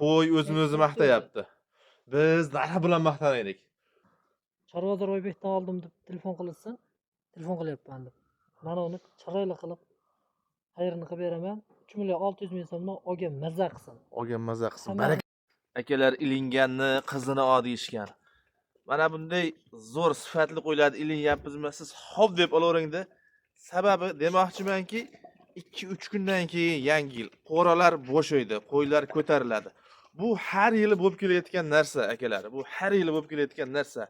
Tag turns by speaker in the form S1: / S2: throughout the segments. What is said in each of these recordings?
S1: Qo'y o'zini o'zi maqtayapti. Biz narxi bilan maqtanaylik.
S2: Chorvador Oybekdan oldim deb telefon qilsin. Telefon qilyapman deb. Mana uni chiroyli qilib xayrini qilib beraman. 3 million 600 ming so'mdan olgan maza qilsin.
S1: Olgan maza qilsin.
S2: Hamma-
S1: Baraka. Akalar, ilinganni qizini o deyishgan. Mana bunday zo'r sifatli qo'ylarni ilinyapmizmi, siz hop deb olaveringda. Sababi demoqchimanki, 2-3 kundan keyin yangi yil, qo'ralar bo'shaydi, qo'ylar ko'tariladi. Bu har yili bo'lib kelayotgan narsa, akalar. Bu har yili bo'lib kelayotgan narsa.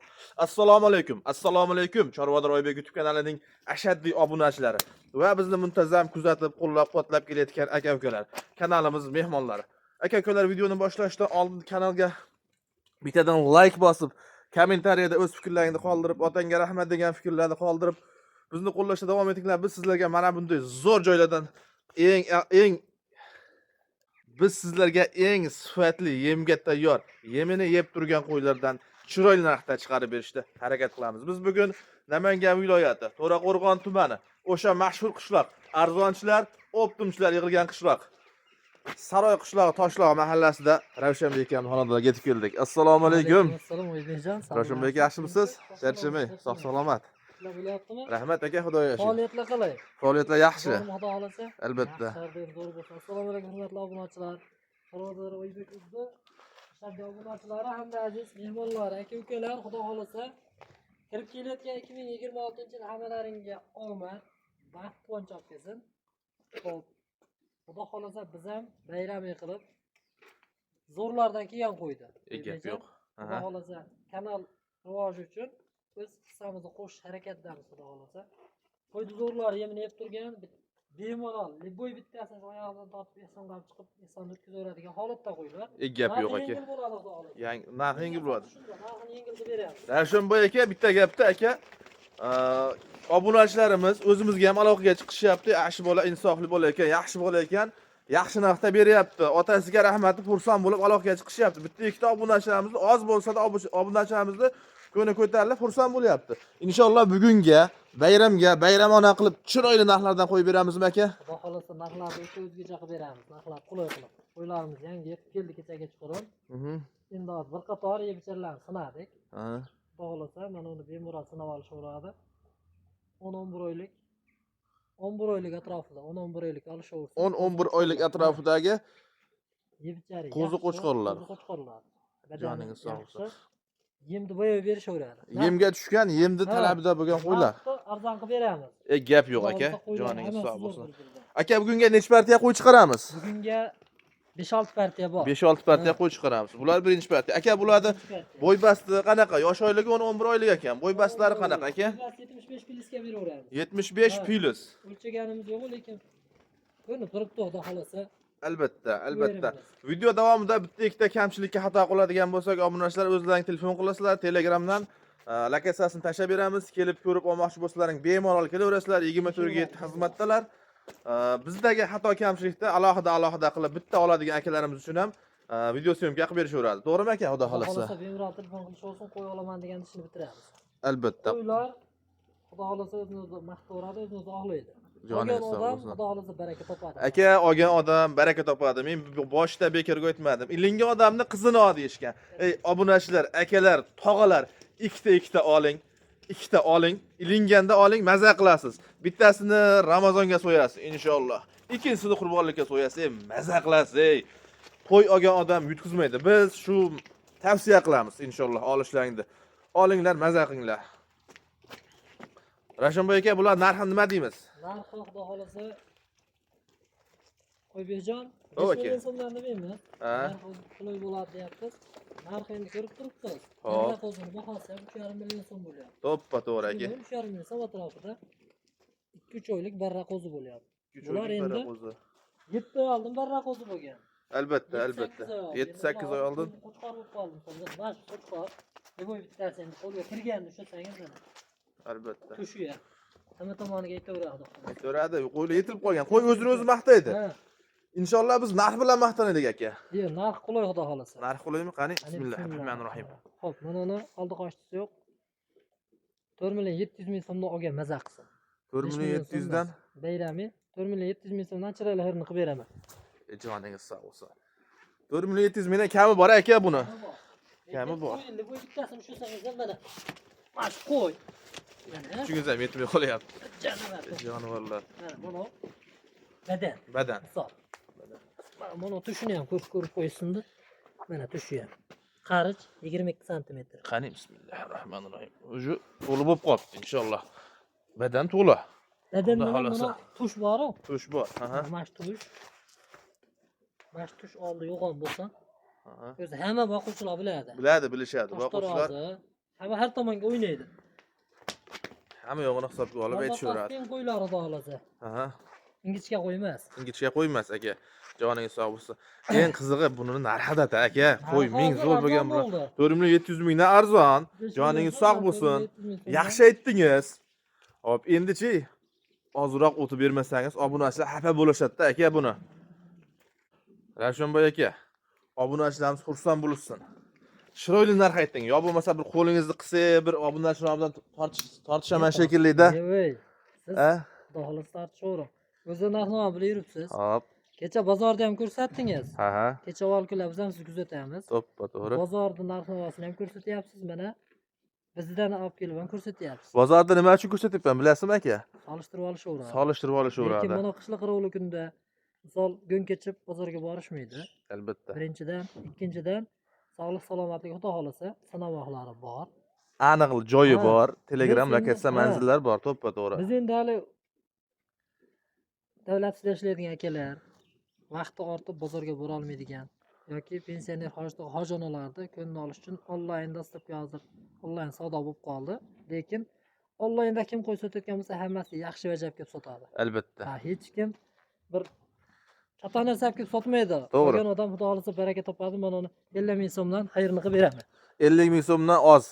S1: Assalomu alaykum. Assalomu alaykum. Chorvador Oybek YouTube kanalining ashaddiy obunachilari va bizni muntazam kuzatib, qo'llab-quvvatlab kelayotgan aka-ukalar, kanalimiz mehmonlari. Aka-ukalar, videoni boshlashdan oldin kanalga bittadan like bosib, kommentariyada o'z fikrlaringizni qoldirib, otangga rahmat degan fikrlarni qoldirib, bizni qo'llashda davom etinglar. Biz sizlarga mana bunday zo'r joylardan eng eng biz sizlarga eng sifatli, yemga tayyor, yemini yeb turgan qo'ylardan chiroyli narxda chiqarib berishda harakat qilamiz. Biz bugun Namangan viloyati, To'raqo'rg'on tumani, o'sha mashhur qishloq, arzonchilar, optimchilar yig'ilgan qishloq. Saroy qishlog'i, Toshloq mahallasida Ravshanbek akamning xonadoniga yetib keldik. Assalomu alaykum.
S2: Assalom Oybekjon.
S1: Ravshanbek aka, yaxshimisiz? Charchamay, sog' salomat.
S2: Ishlar bo'lyaptimi?
S1: Rahmat aka, Xudoga shukr.
S2: Faoliyatlar qalay?
S1: Faoliyatlar yaxshi.
S2: Zo'rmi, Xudo xolasa?
S1: Albatta.
S2: Yaxshi, har doim zo'r bo'lsin. Assalomu alaykum, hurmatli obunachilar. Chorvador Oybek o'zi ishlarga obunachilari hamda aziz mehmonlar, aka ukalar, Xudo xolasa kirib kelayotgan 2026-yil hammalaringga omad, baxt, quvonch olib kelsin. Xo'p. Xudo xolasa biz ham bayramiy qilib zo'rlardan kelgan qo'ydi.
S1: Gap yo'q.
S2: Xudo
S1: Aha.
S2: xolasa kanal rivoji uchun biz hissamizni qo'shish harakatidamiz, Xudo xolasa. Qo'ydi zo'rlar yemini yeb turgan, bemalol любой bittasini oyog'idan tortib ehsonga olib chiqib, ehsonni o'tkazaveradigan holatda qo'ylar.
S1: Gap yo'q
S2: Narxi
S1: aka.
S2: yengil bo'ladi, Xudo xolasa.
S1: Yangi narxi yengil bo'ladi.
S2: Shunda narxini yengil qilib beryapmiz.
S1: Ravshanboy aka, bitta gapda aka, obunachilarimiz o'zimizga ham aloqaga chiqishyapti. Yaxshi bola, insofli bola ekan, yaxshi bola ekan, yaxshi narxda beryapti. Otasiga rahmati, xursand bo'lib aloqaga chiqishyapti. Bitta ikkita obunachilarimizni, oz bo'lsa-da obunachilarimizni ko'ngli ko'tarilib xursand bo'lyapti. Inshaalloh bugunga bayramga bayramona qilib chiroyli narxlardan qo'yib beramizmi, aka?
S2: Xudo xolasa narxlarni o'sha o'zgacha qilib beramiz. Narxlar qulay qilib. Qo'ylarimiz yangi yetib keldi kechaga kechqurun. Endi hozir bir qator yeb icharlarni sinadik. Xudo xolasa mana uni bemalol sinab olishaveradi. 10-11 oylik, 11 oylik atrofida, 10-11 oylik olishaversin.
S1: 10-11 oylik atrofidagi
S2: yeb ichari
S1: qo'zi
S2: yaxshi,
S1: qo'chqorlar.
S2: Qo'zi qo'chqorlar. Badani
S1: Joningiz sog' bo'lsin.
S2: yaxshi. Yemni boya berishaveradi.
S1: Yemga tushgan, yemni talabida bo'lgan qo'ylar.
S2: Narxni arzon qilib beramiz.
S1: Gap yo'q
S2: Xudo
S1: aka.
S2: xohlasa qo'ylar
S1: Joningiz
S2: hammasi
S1: sog'
S2: zo'r
S1: bo'lsin.
S2: bir-biridan.
S1: Aka, bugunga necha partiya qo'y chiqaramiz?
S2: Bugunga 5-6 partiya bor.
S1: 5-6 partiya qo'y chiqaramiz. Bular birinchi partiya. Aka, bularni
S2: Birinchi partiya.
S1: bo'y basti qanaqa? Yosh oyligi 10-11 oylik ekan. Bo'y bastlari qanaqa, aka?
S2: Bo'y basti 75 plyusga beraveramiz.
S1: 75
S2: Ha.
S1: plus.
S2: O'lchaganimiz yo'q, lekin ko'rinib turibdi, Xudo xolasa.
S1: Albatta, albatta.
S2: Beramiz.
S1: Video davomida bitta ikkita kamchilikka xato qiladigan bo'lsak, obunachilar o'zlaring telefon qilasizlar, Telegramdan lokatsiyasini tashlab beramiz. Kelib ko'rib olmoqchi bo'lsalaring bemalol kelaverasizlar. 24 ga 7 xizmatdalar. Bizdagi xato kamchilikda alohida alohida qilib bitta oladigan akalarimiz uchun ham video syomka qilib berishaveradi. To'g'rimi, aka? Xudo
S2: Xudo
S1: xolasa.
S2: xolasa bemalol telefon qilishaversin, qo'y olaman degan ishni bitiramiz.
S1: Albatta.
S2: Qo'ylar Xudo xolasa o'zini o'zi maqtaveradi, o'zini o'zi oqlaydi.
S1: Joningiz
S2: Olgan
S1: sog'
S2: odam
S1: bo'lsin.
S2: Xudo xolasa baraka topadi.
S1: Aka, olgan odam baraka topadi. Men boshida bekorga aytmadim. Ilingan odamni qizini ol deyishgan. Ey obunachilar, akalar, tog'alar, ikkita ikkita oling. Ikkita oling. Ilinganda oling, maza qilasiz. Bittasini Ramazonga so'yasiz inshaalloh. Ikkinchisini qurbonlikka so'yasiz, ey, maza qilasiz, ey. Qo'y olgan odam yutqizmaydi. Biz shu tavsiya qilamiz inshaalloh olishlaringni. Olinglar, maza qilinglar. Ravshanboy aka, bular narxi nima deymiz?
S2: Narxi Xudo xolasa Qo'ybekjon,
S1: O,
S2: 5
S1: aka.
S2: million so'mdan demaymiz.
S1: Ha?
S2: Narxi o'zi qulay bo'ladi deyapmiz. Narxi endi ko'rib turibsiz.
S1: Hop.
S2: Narx o'zini bahosi ham 3,5 million so'm bo'lyapti.
S1: To'ppa to'g'ri, aka.
S2: 3,5 million so'm atrofida 2-3 oylik barra qo'zi bo'lyapti.
S1: Uch
S2: Bular
S1: oylik
S2: endi
S1: barra qo'zi.
S2: 7 oy oldin barra qo'zi bo'lgan.
S1: Albatta,
S2: 7-8
S1: albatta.
S2: oy oldin.
S1: 7-8 oy oldin.
S2: Qo'chqor bo'lib qoldi. Mana shu qo'chqor. Любой bittasi endi qo'lga kirganda ushlasangiz mana.
S1: Albatta.
S2: Tushu ya. Hamma tomoniga aytaveradi.
S1: Aytaveradi, qo'ylar yetilib qolgan. Qo'y o'zini o'zi maqtaydi.
S2: Ha,
S1: Inshaalloh biz narx bilan maqtanaylik, aka.
S2: Yo'q, narx qulay, Xudo xolasa.
S1: Narx qulaymi? Qani,
S2: Qani,
S1: bismillahirrohmanirrohim.
S2: Xo'p, mana uni oldi qochdisi yo'q. 4 million 700 ming so'mdan olgan maza qilsin.
S1: 4
S2: 5
S1: million
S2: million so'm
S1: 700 dan
S2: emas. Bayrami 4 million 700 ming so'mdan chiroyli hirini qilib beraman.
S1: Joningiz sog' bo'lsin. 4 million 700 mingdan kami bor aka buni. Kami bor.
S2: Qo'y, bu bittasini ushlasangiz ham mana. Mana shu qo'y. Mana.
S1: Kuchingiz ham yetmay qolyapti.
S2: Jonivar.
S1: Jonivorlar.
S2: Mana buni badan.
S1: Badan.
S2: Misol. Mana buni tushini ham ko'rib ko'rib qo'ysinda. Mana tushi ham. Qarich 22 santimetr.
S1: Qani bismillahirrohmanirrohim. Уже to'la bo'lib qolibdi inshaalloh. Badan to'la.
S2: Badan
S1: Xudo
S2: bilan
S1: xohlasa.
S2: buni tush bor-ku.
S1: Tush bor. Aha.
S2: Mana shu tush. Mana shu tush oldi yo'g'on bo'lsa,
S1: Aha.
S2: o'zi hamma boquvchilar biladi.
S1: Biladi, bilishadi.
S2: Tosh
S1: Boquvchilar
S2: tarozi, hamma har tomonga o'ynaydi.
S1: hamma yo'g'ini hisobga olib aytishaveradi.
S2: Bozor qo'ylari xudo xohlasa.
S1: Aha.
S2: Ingichka qo'y emas.
S1: Ingichka qo'ymas aka. Joningiz sog' bo'lsin. Eng qizig'i buni narxida aka. Qo'y
S2: Narxi
S1: ming
S2: hozir
S1: zo'r bo'lgan
S2: arzon
S1: bilan
S2: bo'ldi.
S1: 4 million 700 mingdan arzon.
S2: 5
S1: Joningiz
S2: million
S1: sog'
S2: so'mdan,
S1: bo'lsin.
S2: 4 million 700 ming so'mdan.
S1: Yaxshi aytdingiz. Hop, endichi ozroq o'tib bermasangiz obunachilar xafa bo'lishadi-da aka buni. Ravshanboy aka, obunachilarimiz xursand bo'lishsin. Chiroyli narx ayting. Yo bo'lmasa bir qo'lingizni qisib, bir obunachilar bilan tortishaman shekilli-da.
S2: Ey, siz
S1: Ha?
S2: xudo xohlasa tortishavering. O'zi narxni bilib yuribsiz.
S1: Hop.
S2: Kecha bozorda ham ko'rsatdingiz.
S1: Ha ha.
S2: Kecha avval kunlar biz ham sizni kuzatamiz.
S1: To'ppa to'g'ri.
S2: Bozorda narx-navosini ham ko'rsatyapsiz mana. Bizdan olib kelib ham ko'rsatyapsiz.
S1: Bozorda nima uchun ko'rsatyapman bilasizmi aka?
S2: Solishtirib olishaveradi.
S1: Solishtirib
S2: Lekin
S1: olishaveradi.
S2: mana qishloq qirovli kunda misol go'ng kechib bozorga borishmaydi.
S1: Albatta.
S2: Birinchidan, ikkinchidan sog'lik salomatlik xudo xohlasa sinamoqlari bor.
S1: Aniq joyi
S2: Ha,
S1: bor, Telegram
S2: biz endi-
S1: lokatsiya
S2: ha.
S1: manzillar bor, to'ppa to'g'ri.
S2: Biz endi hali davlat ishida ishlaydigan akalar vaqti ortib bozorga bora olmaydigan yoki pensioner hoji onalarni ko'nglini olish uchun onlayn dostavka hozir onlayn savdo bo'lib qoldi. Lekin onlaynda kim qo'y sotayotgan bo'lsa hammasi yaxshi vajab kelib sotadi.
S1: Albatta.
S2: Ha, hech kim bir chatoq narsa olib kelib sotmaydi.
S1: To'g'ri.
S2: Olgan odam xudo xohlasa baraka topadi. Men uni 50 ming so'mdan xayrini qilib beraman.
S1: 50 ming so'mdan oz.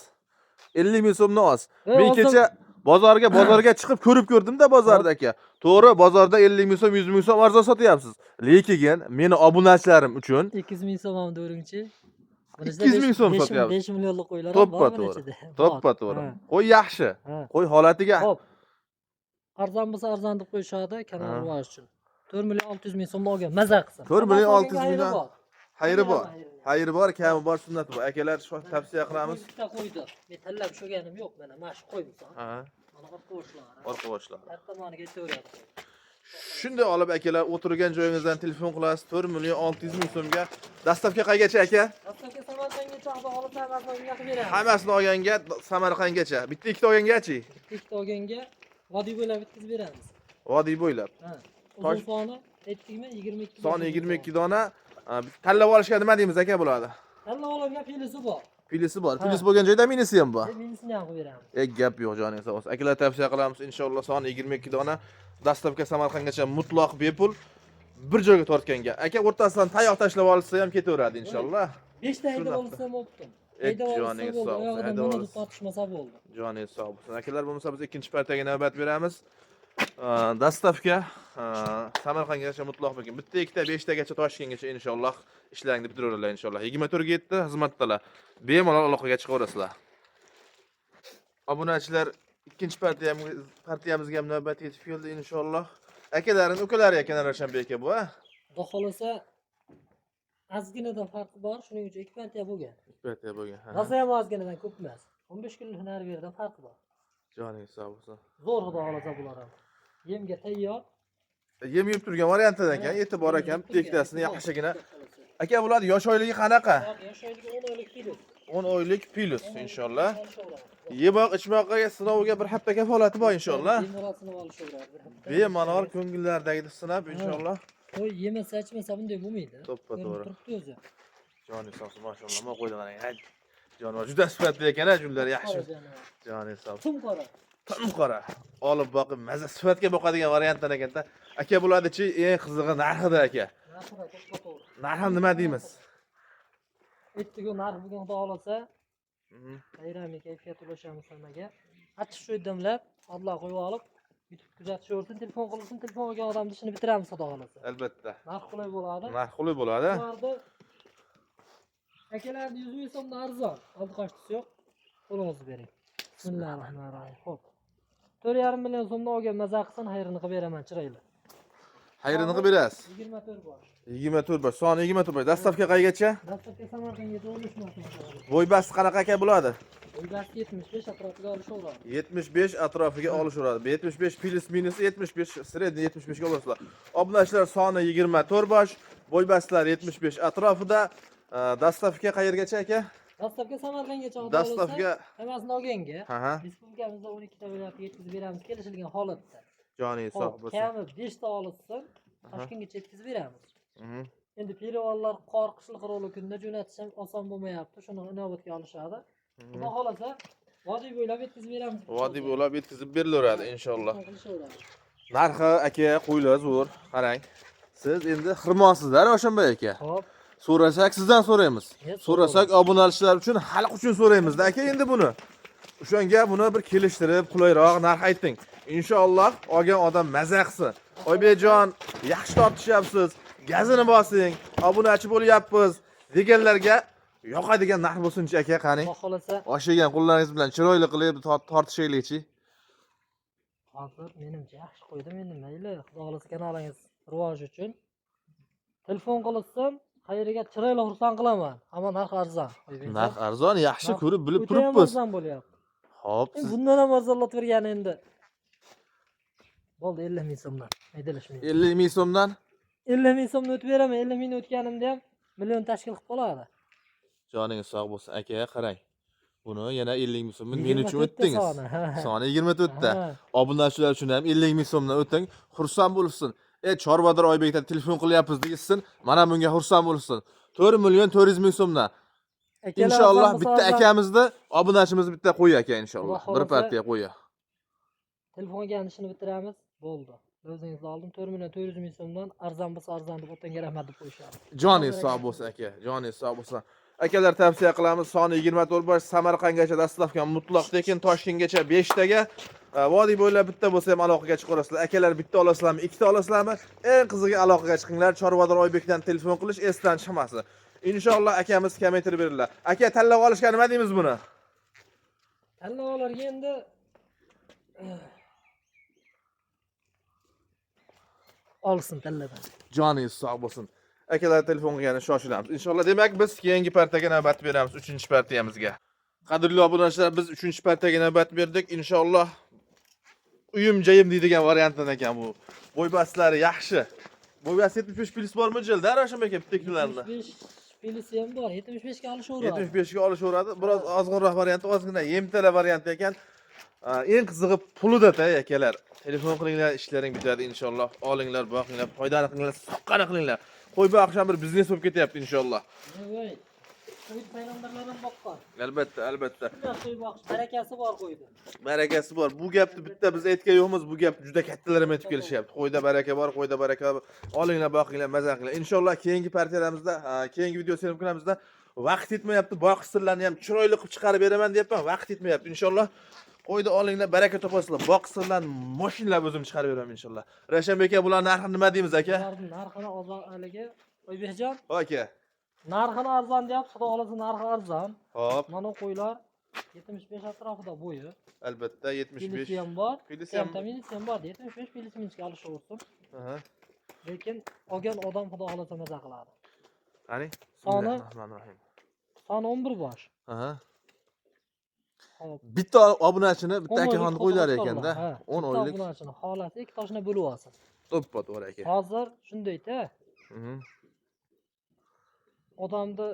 S1: 50 ming so'mdan oz.
S2: Ey,
S1: Men
S2: ozdan-
S1: kecha bozorga chiqib ko'rib ko'rdimda bozorda aka. To'g'ri, bozorda 50 ming so'm, 100 ming so'm arzon sotyapsiz. Lekin meni obunachilarim uchun
S2: 200 ming so'm ham deveringchi.
S1: 200 ming so'm sotyapmiz.
S2: 5 millionlik qo'ylar ham
S1: To'ppa
S2: bor buni
S1: to'g'ri.
S2: ichida.
S1: To'ppa
S2: Bor.
S1: to'g'ri.
S2: Ha,
S1: Qo'y yaxshi.
S2: ha.
S1: Qo'y holatiga
S2: Xo'p. Arzon bo'lsa arzon deb qo'yishadi kanal
S1: Ha.
S2: rivoji uchun. 4 million 600 ming so'mdan olgan maza qilsin.
S1: 4 million
S2: Hammasi
S1: 600
S2: olganga
S1: mingdan
S2: xayri bor.
S1: xayri bor.
S2: Xayri
S1: Xayri bor, kami bor, sunnati bor. Akalar, shu tavsiya qilamiz.
S2: Bitta qo'ydi. Men tanlab sho'ganim yo'q mana. Mana shu qo'y misol.
S1: Ha,
S2: Mana orqa boshlari.
S1: orqa boshlari.
S2: Har tomoniga ketaveradi.
S1: Shunday olib akalar, o'tirgan joyingizdan telefon qilasiz. 4 million 600 ming so'mga. Dastavka qaygacha aka?
S2: Dastlabki Samarqandgacha xudo xohlasa hammasini olganga qilib beramiz.
S1: Hammasini olganga Samarqandgacha. Bitta ikkita olgangachi?
S2: Bitta ikkita olganga vodiy bo'ylab yetkazib beramiz.
S1: Vodiy bo'ylab.
S2: Ha. Uzun soni aytdikmi 22.
S1: Soni 22 dona. Tanlab olishga nima deymiz aka bo'ladi?
S2: Tanlab olgan filisi bor.
S1: Filisi bor.
S2: Ha.
S1: Filis bo'lgan joyda minisi ham bor.
S2: Minisini ham qilib beramiz.
S1: E gap yo'q, joningiz sog' bo'lsin. Akalar, tavsiya qilamiz inshaalloh soni 22 dona. Dastavka Samarqandgacha mutlaq bepul. Bir joyga tortganga. Aka o'rtasidan tayoq tashlab olsa ham ketaveradi inshaalloh.
S2: 5 ta haydab
S1: Shunaqa.
S2: olsa ham bo'pti.
S1: E,
S2: Haydab olsa
S1: joningiz
S2: bo'ldi.
S1: sog' bo'lsin,
S2: Oyog'idan
S1: haydab
S2: mana deb
S1: olsa.
S2: tortishmasa bo'ldi.
S1: Joningiz sog' bo'lsin. Akalar, bo'lmasa biz ikkinchi partiyaga navbat beramiz. Dastavka Samarqandgacha mutlaq bepul. Bitta, ikkita, beshtagacha Toshkentgacha inshaalloh ishlaringni bitiraveradilar inshaalloh. 24 ga 7 xizmatdalar. Bemalol aloqaga chiqaverasizlar. Obunachilar, ikkinchi partiyamizga ham navbat yetib keldi inshaalloh. Akalaring, ukalari ekan Ravshanbek aka bu, ha?
S2: Xudo xohlasa ozginadan farqi bor, shuning uchun ikki partiya bo'lgan.
S1: Ikki partiya bo'lgan. Ha.
S2: Rosa ham ozginadan ko'p emas. 15 kunlik nari beridan farqi bor.
S1: Joningiz sog' bo'lsin.
S2: Zo'r xudo xohlasa bular ham. Yemga tayyor.
S1: Yem yeb turgan variantidan ekan, eti bor ekan, bitta ikkitasini yaxshigina. Aka, bular yosh oyligi qanaqa?
S2: Yosh oyligi 10 oylik plus.
S1: 10 oylik plus inshaalloh.
S2: Olishaveradi.
S1: Yemoq ichmoqqa sinoviga bir hafta kafolati bor inshaalloh.
S2: Bemalol sinab olishaveradi bir hafta.
S1: Bemalol ko'ngillardagini sinab inshaalloh.
S2: Qo'y yemasa ichmasa bunday bo'lmaydi.
S1: To'ppa
S2: Ko'rinib
S1: to'g'ri.
S2: turibdi o'zi.
S1: Joningiz sog' bo'lsin, mashalloh. Nima qo'ydi qarang. Ha, jonivor juda sifatli ekan, ha, junlari yaxshi.
S2: Qora jonivor.
S1: Joningiz sog' bo'lsin.
S2: Tum qora.
S1: Tim qora. Olib boqib, maza sifatga boqadigan variantdan ekanda. Aka, bo'ladi-chi, eng qizig'i narxida aka.
S2: Narxi da to'ppa to'g'ri.
S1: Narx ham nima deymiz?
S2: Ertaga narx bugun xudo xohlasa bayramiy kayfiyat ulashamiz hammaga. Achchiq shu damlab, odlar qo'yib olib, YouTube kuzatishaversin, telefon qilsin, telefon olgan odamni ishini bitiramiz xudo xohlasa.
S1: Albatta.
S2: Narx qulay bo'ladi.
S1: Narx qulay bo'ladi.
S2: Bularda akalarni 100 ming so'mdan arzon. Oldi qochdisi yo'q. Qo'lingizni bering. Bismillahirrohmanirrohim. Xo'p. 4,5 million so'mdan olgan maza qilsin, xayrini qilib beraman chiroyli.
S1: Xayrini qilib berasiz.
S2: 24 bosh.
S1: 24 bosh. Soni 24 bosh. Доставка qaygacha?
S2: Доставка Samarqandga 4 marta.
S1: Bo'ybasi qanaqa aka bo'ladi?
S2: Bo'ybasi 75 atrofiga olishaveradi.
S1: 75 atrofiga olishaveradi. 75 плюс-минус 75, средний 75 ga olasizlar. Obunachilar soni 24 bosh, bo'ybaslar 75 atrofida. Доставка qayergacha aka?
S2: Доставка Samarqandgacha, xudo
S1: Доставка
S2: xohlasa, hammasini olganga. Respublikamizda 12 ta viloyatga yetkazib beramiz kelishilgan holatda.
S1: Joningiz sog'
S2: Hop,
S1: bo'lsin.
S2: kami 5 ta olishsin, Toshkentgacha yetkazib beramiz. Endi перевал lar qor, qishliq roli kunda jo'natish ham oson bo'lmayapti. Shuni inobatga olishadi. Xudo xohlasa, vodiy bo'ylab yetkazib beramiz.
S1: Vodiy bo'ylab yetkazib berilaveradi inshaalloh.
S2: Qilishaveradi.
S1: Narxi aka, qo'ylar zo'r. Qarang. Siz endi xirmonsizlar, Ravshanbek aka.
S2: Hop.
S1: So'rasak sizdan so'raymiz.
S2: Yes,
S1: So'rasak obunachilar uchun, xalq uchun so'raymiz-da aka endi buni. O'shanga buni bir kelishtirib, qulayroq narx ayting. Inshaalloh olgan odam maza qilsin. Oybekjon, yaxshi tortishyapsiz, gazini bosing, obunachi bo'lyapmiz deganlarga yoqadigan narx bo'lsinchi aka, qani.
S2: Xudo xohlasa.
S1: Osh yegan qo'llaringiz bilan chiroyli qilib tortishaylikchi.
S2: Hozir menimcha yaxshi qo'ydim endi, mayli. Xudo xohlasa, kanalingiz rivoji uchun telefon qilishsin, xayriga chiroyli xursand qilaman. Ammo narx arzon. Oybekjon.
S1: Narx arzon, yaxshi
S2: Narx
S1: ko'rib bilib
S2: o'ta ham
S1: turibmiz.
S2: arzon bo'lyapti.
S1: Xo'p,
S2: Endi
S1: siz
S2: bundan ham arzonlatib bergan endi. Bo'ldi, 50 ming so'mdan. Maydalashmaydi.
S1: 50 ming so'mdan.
S2: 50 ming so'mni o'tib beraman. 50 mingni o'tganimda ham million tashkil qilib qoladi.
S1: Joningiz sog' bo'lsin aka, qarang. Buni yana 50 ming so'mni men uchun
S2: 24 ta
S1: o'tdingiz.
S2: soni, ha.
S1: Soni 24 ta.
S2: Ha.
S1: Obunachilar uchun ham 50 ming so'mdan o'ting, xursand bo'lishsin. E, Chorvador Oybekdan telefon qilyapmiz degishsin, mana bunga xursand bo'lishsin. 4 million 400 ming so'mdan.
S2: Akalar,
S1: Inshaalloh
S2: arzon bo'lsa
S1: bitta
S2: arzon.
S1: akamizni, obunachimizni bitta qo'y aka inshaalloh.
S2: Xudo
S1: Bir
S2: xohlasa.
S1: partiya qo'ya.
S2: Telefonga ishini bitiramiz. Bo'ldi. O'zingizni oldim 4 million 400 ming so'mdan, arzon bo'lsa arzon deb otangga rahmat deb qo'yishadi.
S1: Joningiz sog' bo'lsin aka, joningiz sog' bo'lsin. Akalar, tavsiya qilamiz, soni 24 bosh, Samarqandgacha доставка mutlaq tekin, Toshkentgacha 5 taga. Vodiy bo'ylab bitta bo'lsa ham aloqaga chiqarasizlar. Akalar, bitta olasizlarmi, ikkita olasizlarmi? Eng qizig'i aloqaga chiqinglar. Chorvador Oybekdan telefon qilish esdan chiqmasin. Inshaalloh akamiz kamaytirib beradilar. Aka, tanlab olishga nima deymiz buni?
S2: Tanlovlarga endi olsin tanladan.
S1: Joningiz sog' bo'lsin. Akalar, telefon qilgani shoshilamiz. Inshaalloh, demak, biz keyingi partiyaga navbat beramiz, 3-partiyamizga. Qadrli obunachilar, biz 3-partiyaga navbat berdik. Inshaalloh uyim joyim deydigan variantdan ekan bu. Bo'ybaslari yaxshi. Bo'ybasi 75 плюс bormi jilda, Ravshan aka, bitta ikkilarida?
S2: 75 плюс i ham bor. 75 ga olishaveradi.
S1: 75 ga olishaveradi. Biroz ozg'inroq varianti, ozgina yemtala varianti ekan. Eng qizig'i pulida ta akalar. Telefon qilinglar, ishlaring bitadi inshaalloh. Olinglar, boqinglar, foydani qilinglar, soqqani qilinglar. Qo'y boqish ham bir biznes bo'lib ketyapti inshaalloh.
S2: Voy. Qo'y payg'ambarlar ham boqqan.
S1: Albatta, albatta.
S2: Shunday qo'y boqish barakasi bor qo'yda.
S1: Barakasi bor. Bu gapni bitta biz aytgan yo'qmiz, bu gap juda kattalar ham aytib kelishyapti. Qo'yda baraka bor, qo'yda baraka bor. Olinglar, boqinglar, maza qilinglar. Inshaalloh keyingi partiyalarimizda, keyingi video syomkalamizda vaqt yetmayapti. Boqish sirlarini ham chiroyli qilib chiqarib beraman deyapman, vaqt yetmayapti. Inshaalloh qo'yda olinglar, baraka topasizlar. Boqish sirlarini mashinalab o'zim chiqarib beraman inshaalloh. Ravshanbek aka, bular narxini nima deymiz aka?
S2: Bularning narxini arzon haligi Oybekjon,
S1: Aka.
S2: narxini arzon deyapti, xudo xohlasa narxi arzon.
S1: Hop,
S2: Mana qo'ylar 75 atrofida bo'yi.
S1: Albatta 75.
S2: Плюс i ham bor.
S1: Плюс i ham.
S2: Kamta минус i ham bor. 75 плюс минус ga olishaversin.
S1: Aha.
S2: Lekin olgan odam xudo xohlasa maza qiladi.
S1: Qani?
S2: Soni-
S1: Bismillahirrohmanirrohim.
S2: Soni 11 bosh.
S1: Aha.
S2: Hop.
S1: Bitta obunachini bitta
S2: 10 oylik
S1: akaxonni qo'ylari
S2: qo'zg'olon,
S1: ekanda.
S2: ha,
S1: 10
S2: bitta
S1: oylik.
S2: obunachini xohlasa ikki toshini bo'lib olsin.
S1: To'ppa to'g'ri aka.
S2: Hozir shundayda, odamni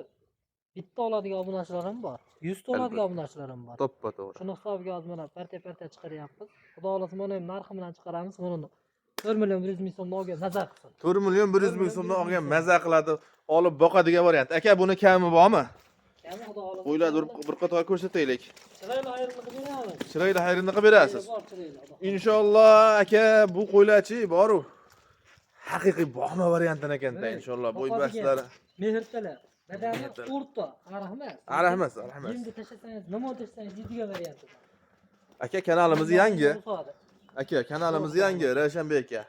S2: bitta oladigan obunachilar ham bor. 100 ta oladigan obunachilar ham bor.
S1: To'ppa to'g'ri.
S2: Shuni hisobiga hozir mana partiya partiya chiqaryapmiz. Xudo xohlasa mana ham narxi bilan chiqaramiz. Mana 4 million 100 ming so'mni olgan maza qilsin.
S1: 4 million 100 ming
S2: 4
S1: so'mdan
S2: million
S1: olgan
S2: 100 ming.
S1: Maza qiladi, olib boqadigan variant. Aka, buni kami bormi?
S2: Kami xudo xohlasa.
S1: Qo'ylar bir qator ko'rsataylik.
S2: Chiroyli ayrimni qilib beramiz.
S1: Chiroyli xayrini qilib berasiz.
S2: Bor chiroyli. Xudo xohlasa.
S1: Inshaalloh aka, bu qo'ylarchi boru. Haqiqiy boqma variantdan ekanda
S2: Hey,
S1: inshaalloh
S2: boqadigan.
S1: bo'ybaslari.
S2: Mehrtalar. Badani
S1: Mehrtalar.
S2: o'rta, ariq emas.
S1: Ariq emas, ariq emas.
S2: Endi tashlasangiz, nima tashlasangiz yeydigan varianti bor.
S1: Aka, kanalimiz yangi.
S2: O'sadi.
S1: Aka, kanalimiz yangi, Ravshanbek aka.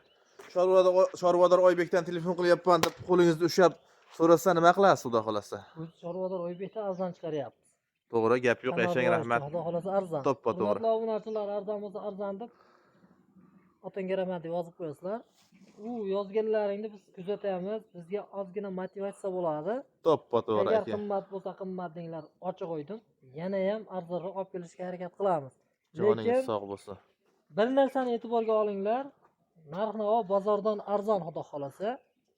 S1: Chorvador Oybekdan telefon qilyapman deb qo'lingizni ushlab so'rasa nima qilasiz xudo xolasa?
S2: O'zi Chorvador Oybekdan arzon chiqaryapmiz.
S1: To'g'ri, gap yo'q,
S2: Kanal
S1: yashang,
S2: bor,
S1: rahmat.
S2: Xudo xolasa arzon.
S1: To'ppa to'g'ri.
S2: Hurmatli obunachilar, arzon bo'lsa arzon deb otangga rahmat deb yozib qo'yasizlar. U yozganlaringni biz kuzatamiz, bizga ozgina motivatsiya bo'ladi.
S1: To'ppa to'g'ri
S2: Agar
S1: aka.
S2: qimmat bo'lsa qimmat denglar, ochiq oydin. Yana ham arzonroq olib kelishga harakat qilamiz.
S1: Joningiz
S2: Lekin
S1: sog' bo'lsin.
S2: bir narsani e'tiborga olinglar. Narx-navo bozordan arzon xudo xolasa.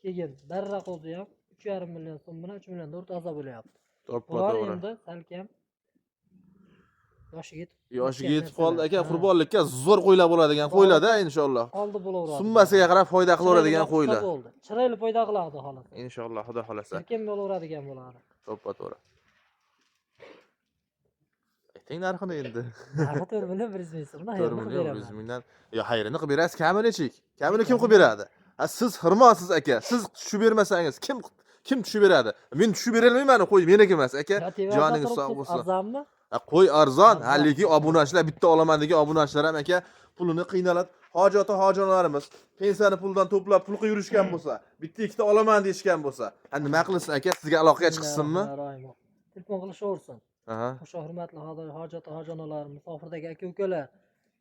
S2: Keyin barra qo'zi ham 3,5 million so'm bilan 3 million 400 bo'lyapti.
S1: To'ppa
S2: Bular
S1: to'g'ri.
S2: endi salkam yoshiga yetib
S1: Yoshiga
S2: yetgan
S1: yetib qoldi
S2: narsalar.
S1: aka,
S2: Ha.
S1: qurbonlikka zo'r qo'ylar bo'ladigan qo'ylar-da inshaalloh.
S2: Oldi bo'laveradi.
S1: Summasiga qarab foyda qilaveradigan
S2: Chiroyli
S1: qo'ylar.
S2: bo'ldi. Chiroyli foyda qiladi xudo xolasa.
S1: Inshaalloh, xudo xolasa.
S2: Erkin bo'laveradigan bo'ladi.
S1: To'ppa to'g'ri. Ayting narxini endi.
S2: Narxi 4 million 100 ming so'mdan
S1: 4
S2: xayrini qilib
S1: million
S2: beraman.
S1: 100 mingdan. Yo, xayrini qilib berasiz, kami nechik? Kamini kim qilib beradi? Ha, siz xirmonsiz aka. Siz tushib bermasangiz kim tushib beradi? Men tushib berolmayman, qo'y meniki emas aka.
S2: Ya, tevarakda
S1: Joningiz sog'
S2: turibsiz,
S1: bo'lsin.
S2: Arzonmi?
S1: Ha, qo'y arzon,
S2: Arzon.
S1: ha, lekin obunachilar bitta olaman degan obunachilar ham aka pulini qiynaladi. Hojati hojonlarimiz pensiyani puldan to'plab pul qilib yurishgan bo'lsa, bitta ikkita olaman deyishgan bo'lsa, ha, nima qilsin aka? Sizga aloqaga chiqsinmi?
S2: Bismillahirrohmanirrohim. Telefon qilishaversin.
S1: Aha.
S2: O'sha hurmatli hojati hojonalar, musofirdagi aka ukalar,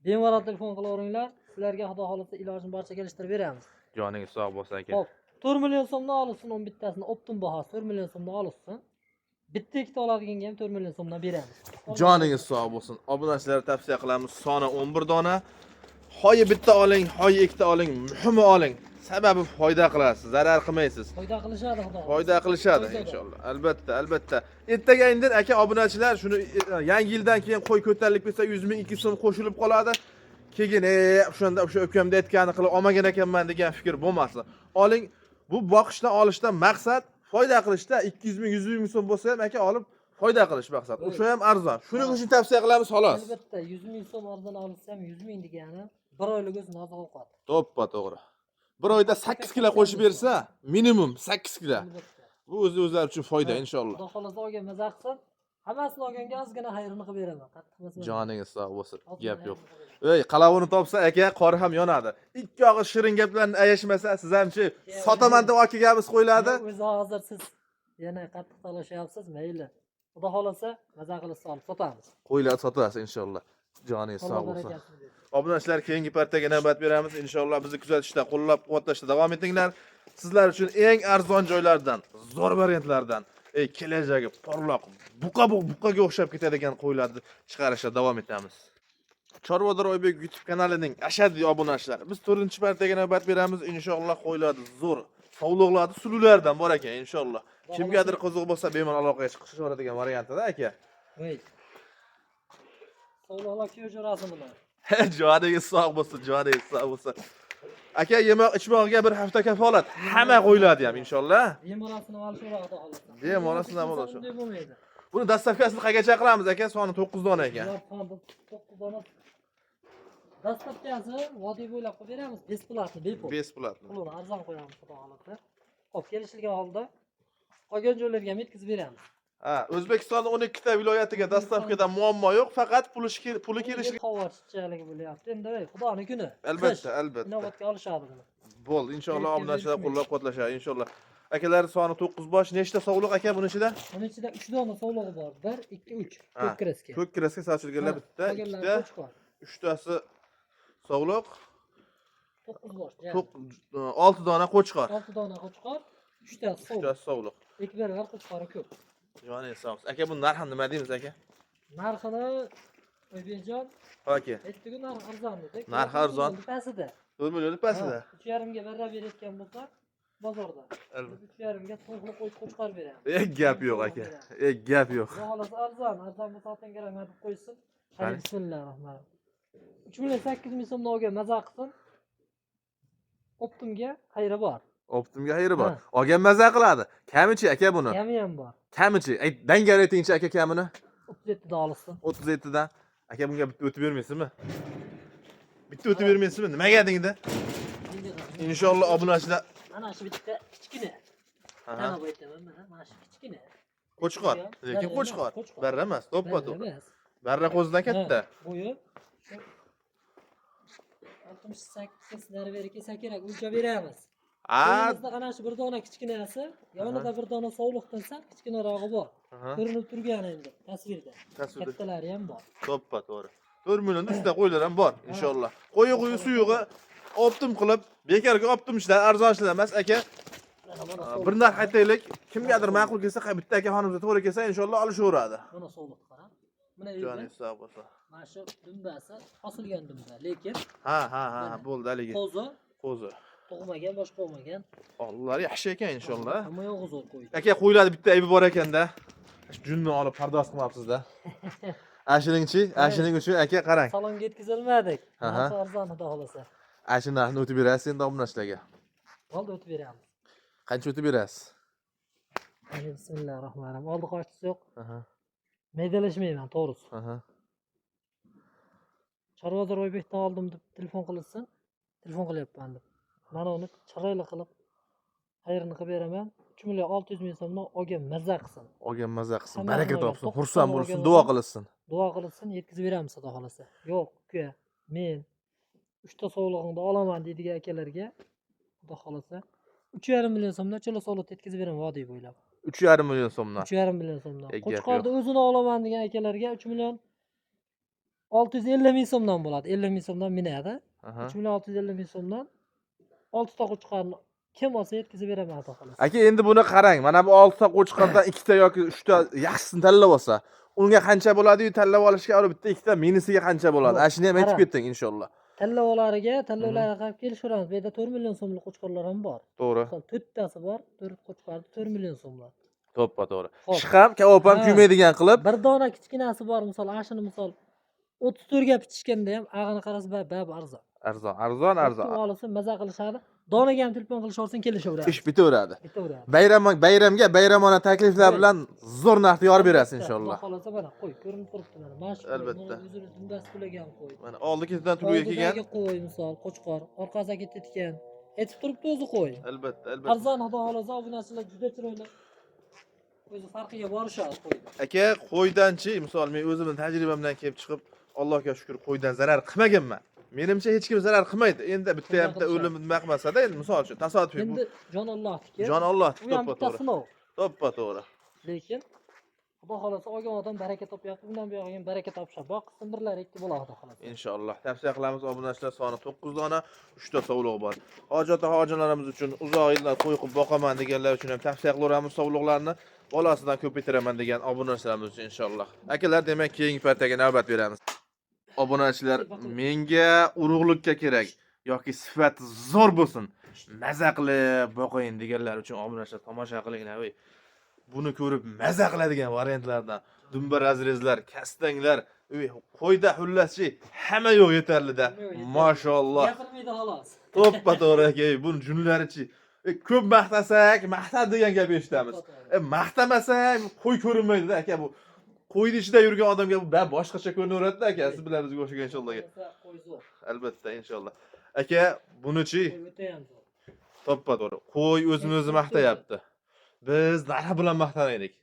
S2: bemalol telefon qilaveringlar. Sizlarga xudo xolasa ilojini boricha kelishtirib beramiz.
S1: Joningiz sog' bo'lsin aka.
S2: Xo'p, 4 million so'mdan olsin 11 tasini optim bahosi 4 million so'mdan olsin. Bitta ikkita oladiganga ham 4 million so'mdan beramiz.
S1: Joningiz sog' bo'lsin. Obunachilarga tavsiya qilamiz. Soni 11 dona. Hoyi bitta oling, hoyi ikkita oling, muhimi oling. Sababi foyda qilasiz, zarar qilmaysiz.
S2: Foyda qilishadi xudo xohlasa.
S1: Foyda qilishadi
S2: Foyda bor.
S1: inshaalloh. Albatta, albatta. Ertaga indin aka obunachilar shuni yangi yildan keyin qo'y ko'tarilib ketsa 100 ming 200 so'm qo'shilib qoladi. Keyin o'shanda o'sha ukamda aytganini qilib olmagan ekanman degan fikr bo'lmasin. Oling, bu boqishdan olishdan maqsad foyda qilishda 200 ming 100 ming so'm bo'lsa ham aka olib foyda qilish maqsad. O'sha ham arzon. Shuning uchun tavsiya qilamiz xolos.
S2: Albatta 100 ming so'm arzon olsa ham 100 ming degani bir oylik o'zi oziq ovqat.
S1: To'ppa to'g'ri. Bir oyda 8 kilo qo'shib bersa, minimum 8 kilo.
S2: Albatta.
S1: Bu o'zi o'zlari uchun foyda inshaalloh.
S2: Xudo xolasa olgan maza qilsin. Hammasini olganga ozgina xayrini qilib beraman. Qattiq emas.
S1: Joningiz sog' bo'lsin.
S2: Ozgina
S1: Gap yo'q.
S2: xayrini qilib beraman.
S1: Ey, qalavini topsa aka, qori ham yonadi. Ikki og'iz shirin gaplarni ayashmasa, siz hamchi sotaman deb olib kelganmiz qo'yiladi.
S2: O'zi hozir siz yana qattiq talashyapsiz, mayli. Xudo xolasa maza qilib solib sotamiz.
S1: Qo'yiladi, sotasiz inshaalloh. Joningiz
S2: Alloh
S1: sog' bo'lsin.
S2: barakasini bersin.
S1: Obunachilar, keyingi partiyaga navbat beramiz. Inshaalloh bizni kuzatishda, qo'llab-quvvatlashda davom etinglar. Sizlar uchun eng arzon joylardan, zo'r variantlardan, kelajagi porloq, buqa buqaga o'xshab ketadigan qo'ylarni chiqarishda davom etamiz. Chorvador Oybek YouTube kanalining ashaddiy obunachilari. Biz 4-partiyaga navbat beramiz. Inshaalloh qo'ylarni zo'r, sovliqlarni suluvlardan bor ekan inshaalloh. Kimgadir qiziq bo'lsa bemalol aloqaga chiqishaveradigan variantida aka.
S2: Voy. Sovliqlar kuyov jo'rasi bular.
S1: Joningiz sog' bo'lsin, joningiz sog' bo'lsin. Aka, yemoq ichmog'iga bir hafta kafolat. Hamma qo'yiladi ham inshaalloh.
S2: Bemalolsini olishaveradi xudo xolasa.
S1: Bemalolsini ham olishaveradi.
S2: Bunday bo'lmaydi.
S1: Buni dastavkasini qaygacha qilamiz aka? Soni 9 dona ekan.
S2: Bular soni 9 dona. Dastavkasi vodiy bo'ylab qilib beramiz, besplatni, bepul.
S1: Besplatni.
S2: Pulini arzon qo'yamiz xudo xolasa. Xo'p, kelishilgan holda qolgan joylarga ham yetkazib beramiz.
S1: Ha, O'zbekistonning 12 ta viloyatiga dastavkada muammo yo'q, faqat puli kelishi.
S2: Havo chichaligi bo'lyapti. Endi ey, Xudoni kuni.
S1: Albatta,
S2: Qish.
S1: albatta.
S2: Inobatga olishadi buni.
S1: Bo'ldi, inshaalloh
S2: Kerak
S1: obunachilar
S2: kelsa
S1: qo'llab-quvvatlashadi inshaalloh. Akalar soni 9 bosh, nechta sovliq aka buni ichida?
S2: Buning ichida 3 dona sovlig'i bor. 1, 2, 3.
S1: Ha,
S2: Ko'k kreska.
S1: Ko'k kraska sochilganlar bitta,
S2: Qolganlari
S1: ikkita,
S2: qo'chqor.
S1: uchtasi sovliq,
S2: 9 bosh.
S1: 6 dona qo'chqor.
S2: 6 dona qo'chqor, 3 ta sovliq.
S1: Uchtasi sovliq.
S2: Ekberlar qo'chqori ko'p.
S1: Joningiz sog' bo'lsin. Aka, bu narxi nima deymiz aka?
S2: Narxini Oybekjon
S1: Aka,
S2: aytdiku, narx arzon dedik.
S1: Narxi arzon.
S2: Pastida.
S1: 4 million pastida.
S2: 3,5 ga barra berayotgan bo'lsa bozorda.
S1: Albatta.
S2: 3,5 ga to'g'ri qo'y qo'chqor beramiz.
S1: Gap yo'q aka. Gap yo'q.
S2: Xudo xolasa arzon, arzon bo'lsa otangga rahmat deb qo'ysin.
S1: Qani?
S2: Qani bismillahirrohmanirrohim. 3 million 8 ming so'mdan olgan maza qilsin. Optimga xayri bor.
S1: Optimga xayri bor.
S2: Ha.
S1: Olgan maza qiladi. Kamichi aka buni?
S2: Kami ham bor.
S1: Kamichi? Ayt, dangal aytingchi aka kamini.
S2: 37 da olsin.
S1: 37 dan. Aka bunga bitta o'tib bermaysizmi? Bitta o'tib bermaysizmi? Nimaga dengda? Inshaalloh obunachilar.
S2: Mana shu bitta kichkina.
S1: Aha.
S2: Mana bu aytaman, mana shu kichkina.
S1: Qo'chqor. Lekin
S2: Barra
S1: qo'chqor.
S2: emas, qo'chqor.
S1: Barra emas, to'ppa
S2: Barra
S1: to'g'ri.
S2: emas.
S1: Barra qo'zidan katta.
S2: Ha, bo'yi 68 nari beri kelsa kerak, o'lchab beramiz.
S1: A,
S2: Qo'limizda ana shu bir dona kichkinasi, yonida bir dona sovliqdan sal kichkinarog'i bor.
S1: Aha.
S2: Ko'rinib turgan endi tasvirda.
S1: Tasvirda.
S2: Kattalari ham bor.
S1: To'ppa to'g'ri. 4 million ustida qo'ylar ham bor inshaalloh. Qo'yi quyi suyug'i Оптом qilib, bekorga оптом ishlar, arzon ishlar emas aka.
S2: Mana mana sovliq.
S1: Bir narx aytaylik, kimgadir ma'qul kelsa, bitta aka xonimizga to'g'ri kelsa, inshaalloh olishaveradi.
S2: Mana sovliq qara. Mana
S1: Joni
S2: endi
S1: sog' bo'lsin.
S2: Mana shu dumbasi osilgan dumba, lekin
S1: Ha, ha, ha,
S2: Mana.
S1: bo'ldi haligi.
S2: Qo'zi
S1: Qo'zi.
S2: tug'magan, boshqa bo'lmagan.
S1: Ollari yaxshi ekan inshaalloh.
S2: Hamma yog'i zo'r qo'y.
S1: Aka, qo'ylarni bitta aybi bor ekanda. Shu junni olib pardoz qilmabsiz-da. Ashiningchi, ashining uchun aka qarang.
S2: Salonga yetkazilmadik.
S1: Aha.
S2: Narxi arzon, xudo xohlasa.
S1: Ashu narxni o'tib berasiz endi obunachilarga.
S2: Bo'ldi, o'tib beramiz.
S1: Qancha o'tib berasiz?
S2: Mana, bismillahir rohmanir rohim. Oldi qochtisi yo'q. Maydalashmayman, to'g'risi. Chorvador Oybekdan oldim deb telefon qilishsin. Telefon qilyapman deb. Mana uni chiroyli qilib xayrini qilib beraman. 3 million 600 ming so'mdan olgan maza qilsin.
S1: Olgan maza qilsin,
S2: Hammasini
S1: baraka
S2: olgan.
S1: topsin,
S2: To'qqiz
S1: xursand
S2: tona
S1: bo'lsin,
S2: olgan
S1: duo
S2: odam.
S1: qilsin.
S2: Duo qilsin, yetkazib beramiz xudo xohlasa. Yo'q, uka, men uchta sovlig'ingni olaman deydigan akalarga xudo xohlasa 3,5 million so'mdan chala sovliqni yetkazib beraman vodiy bo'ylab.
S1: 3,5 million so'mdan.
S2: 3,5 million so'mdan.
S1: Gap
S2: Qo'chqorni o'zini olaman degan akalarga 3 million 650 ming so'mdan bo'ladi. 50 ming so'mdan minadi. 3 million 650 ming so'mdan 6 ta qo'chqorni kim olsa yetkazib beraman xudo xohlasa.
S1: Aka, endi buni qarang. Mana bu 6 ta qo'chqordan ikkita yoki 3 ta yaxshisini tanlab olsa, unga qancha bo'ladi-yu, tanlab olishga olib bitta ikkita minisiga qancha bo'ladi?
S2: Yo'q,
S1: Ana shuni ham aytib
S2: qara.
S1: ketding inshaalloh.
S2: Tanlovlariga, tanlovlarga qarab kelishaveramiz. Bu yerda 4 million so'mlik qo'chqorlar ham bor.
S1: To'g'ri.
S2: Misol to'rttasi bor, to'rt qo'chqor 4 million so'mlar.
S1: To'ppa to'g'ri.
S2: Xo'p.
S1: Shiq ham, kavob ham kuymaydigan qilib.
S2: Bir dona kichkinasi bor, misol ashuni misol 34 ga bichishganda ham ag'ini qarasa bab arzon.
S1: Arzon, arzon, arzon.
S2: Kutib olsa maza qilishadi. Donaga ham telefon qilishaversin, kelishaveradi.
S1: Ish bitaveradi.
S2: Bitaveradi.
S1: Bayram bayramga bayramona takliflar bilan zo'r narxda yorib berasiz inshaalloh.
S2: Xudo xohlasa, mana qo'y ko'rinib turibdi mana. Mana shu qo'y,
S1: Albatta.
S2: mana o'zini dumbasi to'lagan qo'y.
S1: Mana oldi ketidan tuluga kelgan.
S2: Oldidagi qo'y misol qo'chqor, orqasiga ketayotgan. Aytib turibdi o'zi qo'y.
S1: Albatta, albatta.
S2: Arzon, xudo xohlasa, obunachilar juda chiroyli. O'zi farqiga borishadi qo'yda.
S1: Aka, qo'ydanchi, misol men o'zimning tajribamdan kelib chiqib, Allohga shukr, qo'ydan zarar qilmaganman. Menimcha hech kim zarar qilmaydi. Endi bitta ham bitta
S2: qilishadi.
S1: o'lim nima qilmasa-da, endi misol uchun tasodifiy bu
S2: Endi jon Allohniki.
S1: jon Alloh
S2: U ham
S1: to'ppa
S2: bitta
S1: to'g'ri.
S2: sinov.
S1: To'ppa to'g'ri.
S2: Lekin xudo xohlasa olgan odam baraka topyapti. Bundan buyog'iga ham baraka topishadi. Boqsin birlari ikki bo'ladi xudo xohlasa.
S1: Inshaalloh. Tavsiya qilamiz, obunachilar soni 9 dona, 3 ta sovliq bor. Hojati hojilarimiz uchun uzoq yillar qo'y qilib boqaman deganlar uchun ham tavsiya qilaveramiz sovliqlarni. Bolasidan ko'paytiraman degan obunachilarimiz uchun inshaalloh. Akalar, demak, keyingi partiyaga navbat beramiz. Obunachilar, menga urug'likka kerak yoki sifati zo'r bo'lsin, maza qilib boqayin deganlar uchun obunachilar tomosha qilinglar. Ey. Buni ko'rib maza qiladigan variantlardan dumba разрез lar, kastanglar, ey, qo'yda xullaschi hamma yo'q yetarlida.
S2: Hamma yo'q yetarli.
S1: Mashalloh.
S2: Gapirmaydi xolos.
S1: To'ppa to'g'ri aka, ey, buni junlarichi. Ko'p maqtasak, maqtad degan gap eshitamiz. Maqtamasak, qo'y ko'rinmaydi-da aka bu. Qo'yni ichida yurgan odamga bu boshqacha ko'rinaveradi-da aka, siz bilan bizga o'xshagan inshaalloh.
S2: Qo'y zo'r.
S1: Albatta inshaalloh. Aka, bunichi
S2: Qo'y o'ta ham zo'r.
S1: to'ppa to'g'ri. Qo'y o'zini o'zi maqtayapti. Biz narxi bilan maqtanaylik.